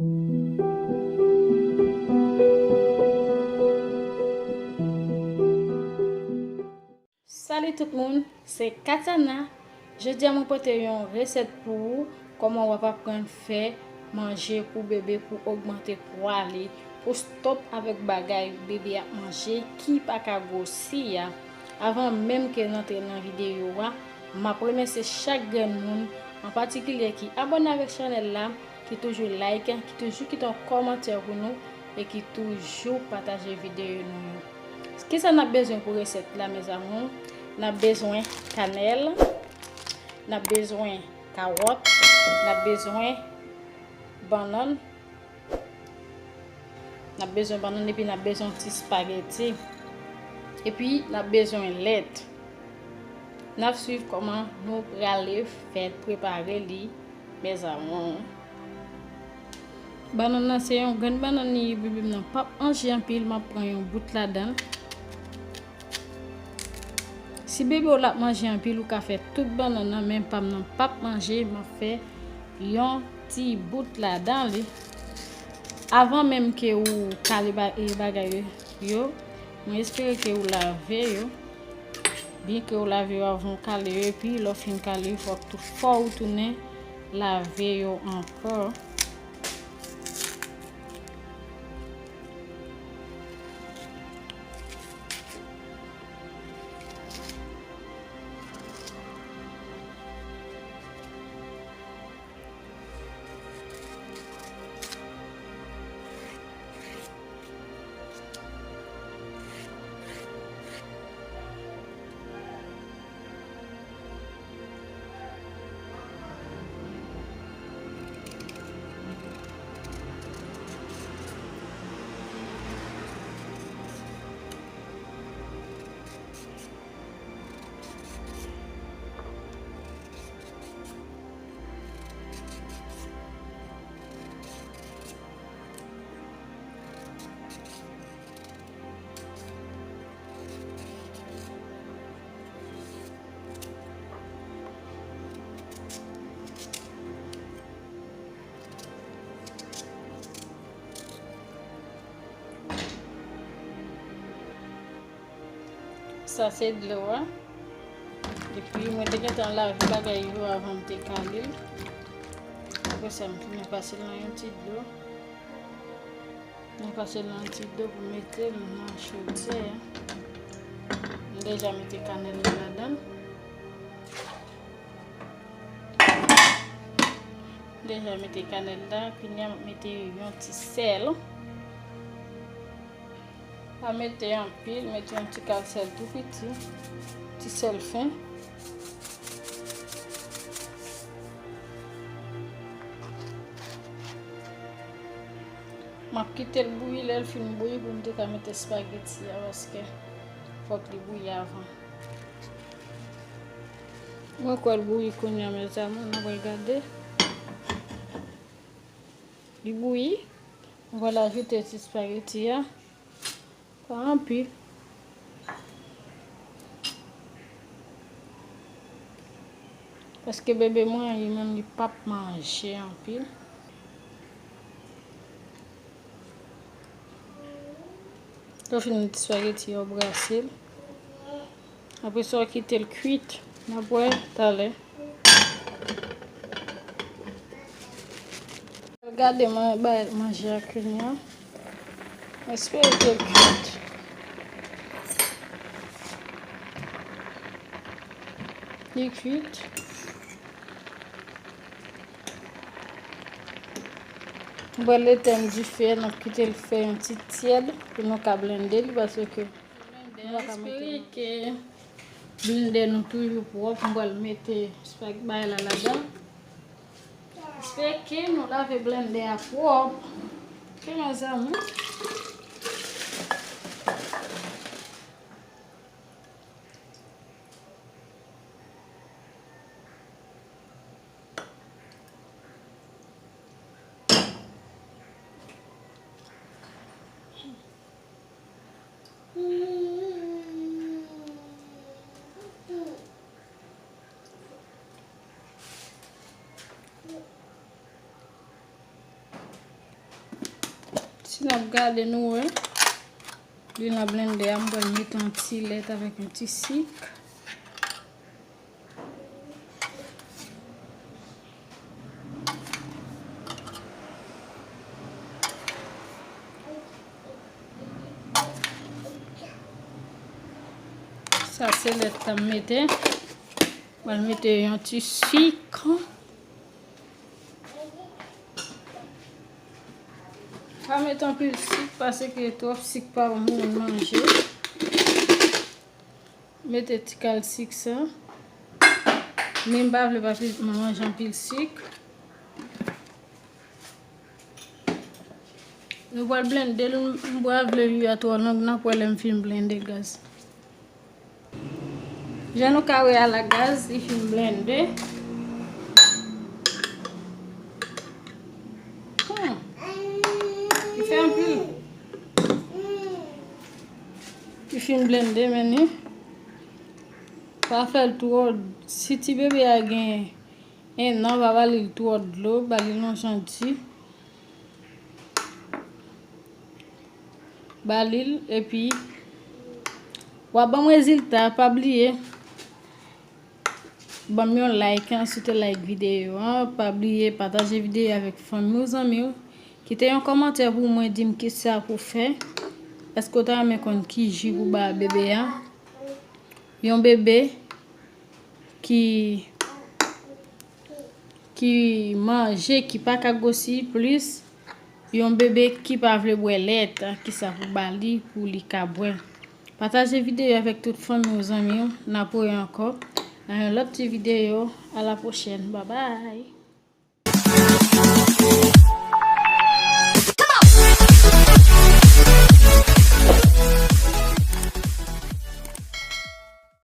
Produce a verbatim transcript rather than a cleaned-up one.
Salut tout moun, se Katiana. Jodi a mwen pote yon resèt pou ou, kòman w ap aprann fè manje pou bebe pou ogmante pwa li, pou stop avèk bagay bebe ap manje ki pa ka gwosi a. Avan menm ke n antre nan videyo a, m ap remèsye chak grenn moun, an patikilye ki abòne avèk chanèl la, ki toujou like, ki toujou kite yon kòmantè pou nou e ki toujou pataje videyo nou yo. Kisa n ap bezwen pou resèt la, mes amours? N ap bezwen kanèl, n ap bezwen kawòt, n ap bezwen bannann, n ap bezwen bannann epi n ap bezwen ti espageti. Epi n ap bezwen lèt. N ap swiv kòman nou prale fè prepare li, mes amours. Bannann nan se yon grenn bannann li ye, bebe m nan p ap manje anpil, m ap pran yon bout ladan l. Si bebe w la ap manje anpil, ou ka fè tout bannann nan, men pa m nan p ap manje, m ap fè yon ti bout ladan li. Avan menm ke ou kale ba-, e bagay yo, yo, mwen espere ke ou lave yo. Byen ke ou lave yo avan ou kale yo, epi lè w fin kale yo, fòk tou, fò ou tounen lave yo ankò. Sa se dlo a. Epi mwen te gentan lave bagay yo avan m te kale l. Apre sa, m tounen pase l nan yon ti dlo. Mwen pase l nan yon ti dlo pou mete l nan chodyè a. M deja mete kanèl la ladan l. M deja mete kanèl la, kounye a m ap mete yon ti sèl. Pa mete anpil, mete yon ti kal sèl tou piti, ti sèl fen. M ap kite l bouyi, lè l fin bouyi pou m te ka mete espageti a, paske fòk li bouyi avan. Mwen kwè l bouyi kounye a, mes amours, n ap regade. Li bouyi. Mwen pral ajoute ti espageti a. Pa anpil. Paske bebe mwen, li menm, li p ap manje anpil. Lè w fin met espageti a, w brase l. Apre sa, w kite l kwit. N ap wè talè. Gade man-, bay manje a kounye a. Espere ke l kwit. Li kwit. Mwen pral etèn dife a, n ap kite l fè yon ti tyèd pou nou ka blende li, paske nou pa ka mete. Espere ke blendè nou toujou pwòp. Mwen pral mete spag bay la ladan. Espere ke nou lave blendè a pwòp. Ok, mes amours. N ap gade nou wè. Li nan blendè a, m pral mete yon ti lèt avèk yon ti sik. Sa se lèt la m mete. Mwen mete yon ti sik. Pa mete anpil sik paske twòp sik pa bon pou moun manje. Mete ti kal sik sa. Men m pa vle pa manje anpil sik. Nou pral blende l, m pa vle wi a twò long, n ap wè lè m fin blende gaz. Jan nou ka wè a la gaz, li fin blende. Hmm. Li fè anpil. Li fin blende, men li pa fè l twò. Si ti bebe a gen en an, pa ba li l twò dlo, ba li l yon jan di. Ba li l, epi w ap ban m rezilta, pa bliye. Ban m yon like, answit like videyo an. Pa bliye pataje videyo avèk fanmi w, zanmi w. Kite yon kòmantè pou mwen, di m kisa pou fè. Èske w ta renmen konn ki ji pou ba bebe a? Yon bebe ki, ki manje, ki pa ka gwosi plis. Yon bebe ki pa vle bwè lèt, kisa pou ba li pou li ka bwè. Pataje videyo avèk tout fanmi w, zanmi w. N ap wè ankò nan yon lòt ti videyo. A la pwochèn. Babay.